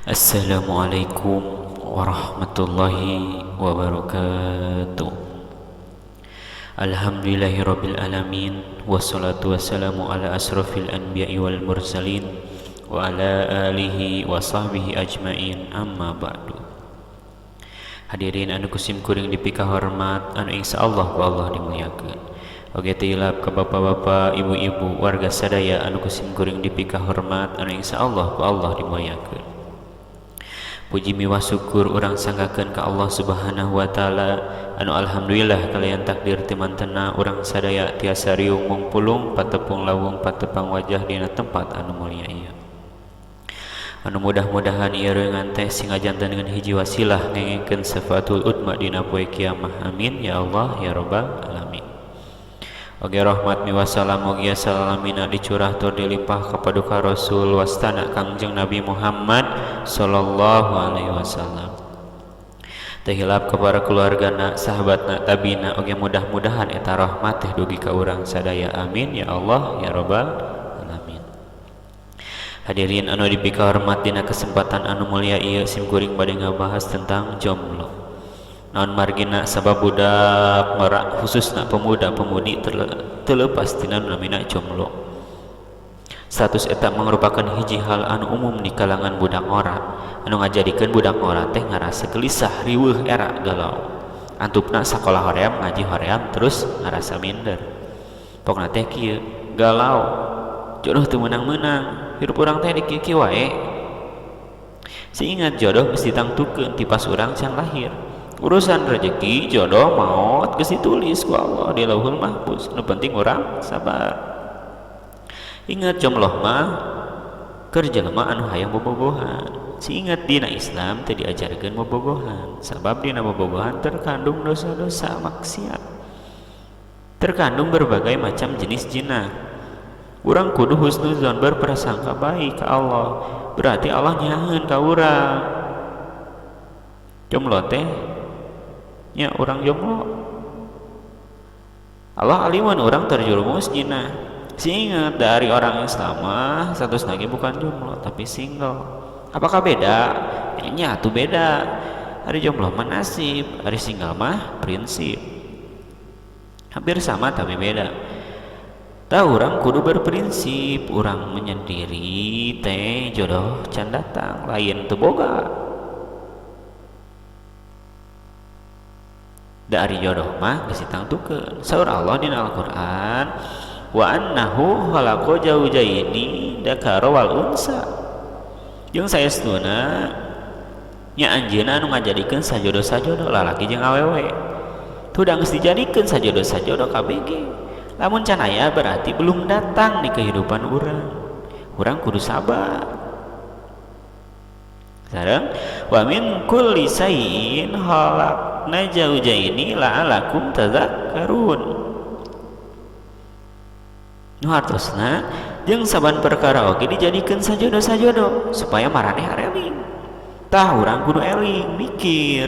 Assalamualaikum warahmatullahi wabarakatuh. Alhamdulillahirabbil alamin, wassalatu wassalamu ala asrafil anbiya'i wal mursalin wa ala alihi wa sahbihi ajmain, amma ba'du. Hadirin anu kusim kuring dipikahormat, anu insyaallah ku Allah dimuliakeun. Oge teu hilap ka bapak-bapak, ibu-ibu, warga sadaya anu kusim kuring dipikahormat, anu insyaallah ku Allah dimuliakeun. Puji miwah syukur urang sanggakeun ka Allah Subhanahu wa taala, anu alhamdulillah kalayan takdir ti mantena urang sadaya tiasa riung mungpulung patepung lawung patepang wajah dina tempat anu mulia ieu. Anu mudah-mudahan ieu reungan teh sing ngajanten dengan hiji wasilah ngengengkeun syafatul udma dina poe kiamah. Amin ya Allah ya rabbal alamin. Oge rahmat miwah salam oge salalamina dicurah tur dilimpah ka paduka Rasul wastana Kangjeng Nabi Muhammad sallallahu alaihi wasallam. Teu hilap ka para keluargana, sahabatna, tabina, oge mudah-mudahan eta rahmat teh dugi ka urang sadaya. Amin ya Allah ya rabbal alamin. Hadirin anu dipikahormat, dina kesempatan anu mulia ieu sim kuring bade ngabahas tentang jomblo. Naon margina? Sabab budak ngora, khususna pemuda-pemudi, terlepas tina nu namina jomblo. Status eta merupakan hiji hal anu umum di kalangan budak ngora, anu ngajadikeun budak ngora teh ngarasa gelisah, riweuh, era galau. Antupna sakola hoream, ngaji hoream, terus ngarasa minder. Pokna teh kieu, galau, jodoh teu meunang-meunang, hirup urang teh dikieu wae. Seingat jodoh geus ditangtukeun ti pas urang can lahir. Urusan rezeki, jodoh, maut geus ditulis ku Allah di Lauhul Mahfuz. Nu penting urang sabar. Ingat, jomblo mah keur jelema anu hayang bobogohan. Ingat, dina Islam teu diajarkeun bobogohan, sabab dina bobogohan terkandung dosa-dosa maksiat, terkandung berbagai macam jenis zina. Urang kudu husnuzon, berprasangka baik ke Allah, berarti Allah nyaheun ka urang. Jomblo teh nya urang jomblo, Allah aliman urang terjerumus zina. Ingat, dari orang Islam mah status lagi bukan jomblo tapi single. Apakah beda? Nya tuh beda. Ari jomblo mah nasib, ari single mah prinsip. Hampir sama tapi beda. Tah, urang kudu berprinsip, urang menyendiri teh jodoh can datang, lain teu boga. Da ari jodoh mah geus ditangtukeun. Saur Allah dina Al-Qur'an, wa annahu khalaqa zawjaini dzakara wal unsa. Jeung saestuna nya anjeunna anu ngajadikeun sajodo-sajodo, lalaki jeung awewe. Tuh geus dijadikeun sajodo-sajodo KBG. Lamun can aya berarti belum datang di kehidupan urang. Urang kudu sabar. Sareng wa min kulli syai'in khalaqna zawjaini la'alakum tadzakkarun. Nu hartosna jeung saban perkara oge dijadikeun sajodo-sajodo supaya maraneh areling. Tah, urang kudu eling, mikir.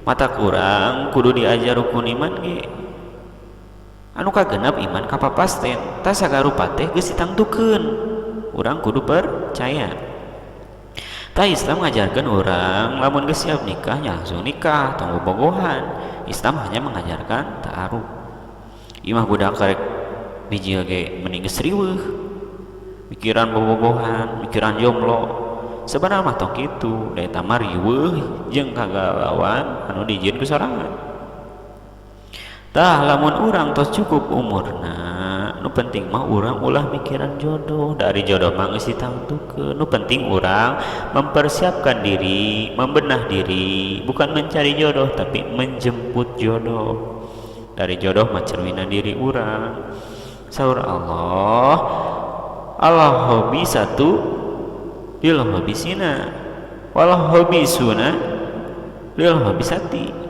Mata kurang kudu diajar rukun iman ge. Anu kagenep iman ka papasten, tah sagarupa teh geus ditangtukeun. Urang kudu percaya. Tah, Islam ngajarkeun urang lamun geus siap nikah nya langsung nikah, tong bobogohan. Islam hanya mengajarkan ta'aruf. Imah budak karek bijil ge mending geus riweuh. Mikiran bobogohan, mikiran jomblo. Sebenarnya mah tong kitu, da eta mah riweuh jeung kagalauan anu dijieun ku sorangan. Tah, lamun urang tos cukup umurna, nu penting mah urang ulah mikiran jodoh. Dari jodoh mah geus ditangtukeun. Nu penting urang mempersiapkan diri, membenah diri, bukan mencari jodoh tapi menjemput jodoh. Dari jodoh mah cerminan diri urang. Saur Allah, Allah hobi satu lil hobisina wal hobisuna lil hobisati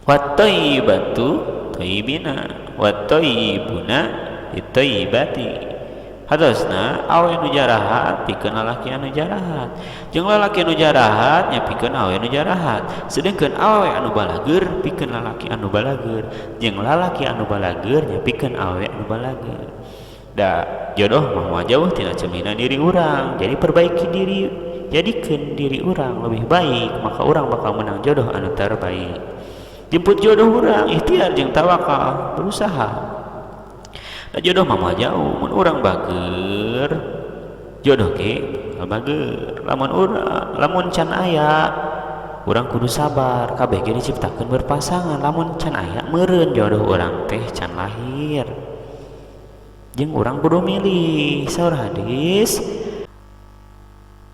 wat thayyibatu thayyibina wat thayyibuna lithayyibati. Hadosna awe nu jarahat pikeun lalaki anu jarahat, jeung lalaki anu jarahat nya pikeun awe nu jarahat, sedengkeun awewe anu balageur pikeun lalaki anu balageur, jeung lalaki anu balageur nya pikeun awewe anu balageur. Da jodoh mah jauh tina cerminan diri urang. Jadi perbaiki diri. Jadikeun diri urang lebih baik, maka urang bakal menang jodoh anu terbaik. Jemput jodoh urang, ikhtiar jeung tawakal, berusaha. Da jodoh mah moal jauh, mun urang bager, jodoh ge bakal bager. Lamun urang, lamun can aya, urang kudu sabar. Kabeh ge diciptakeun berpasangan. Lamun can aya, meureun jodoh urang teh can lahir. Jeung urang kudu milih. Saur hadis,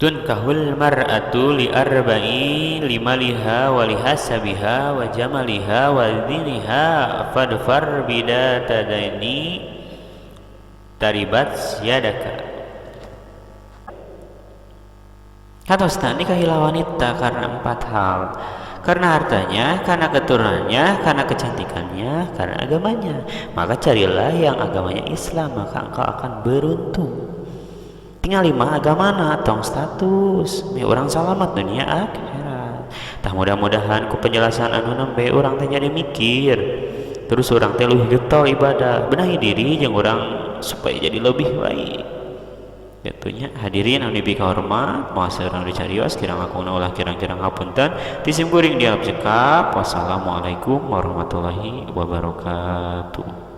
tunkahul mar'atu li arba'i, limaliha wa lihasabiha wa jamaliha wa diniha, fadfar bidatadaini taribat yadaka. Katosna nikahilah wanita karena empat hal. Karena hartanya, karena keturunannya, karena kecantikannya, karena agamanya. Maka carilah yang agamanya Islam, maka engkau akan beruntung. Tinggal lima agamana tong status, mi urang salamat dunia akhirat. Tah, mudah-mudahan ku penjelasan anu nembe urang teh jadi mikir. Terus urang teh leuwih getol ibadah, benahi diri jeung urang supaya jadi lebih baik. Tentunya hadirin anu dipikahormat, moal urang dicarios, kirang langkungna ulah kirang-kirang hapunten. Ti sim kuring dialap cekap. Wassalamualaikum warahmatullahi wabarakatuh.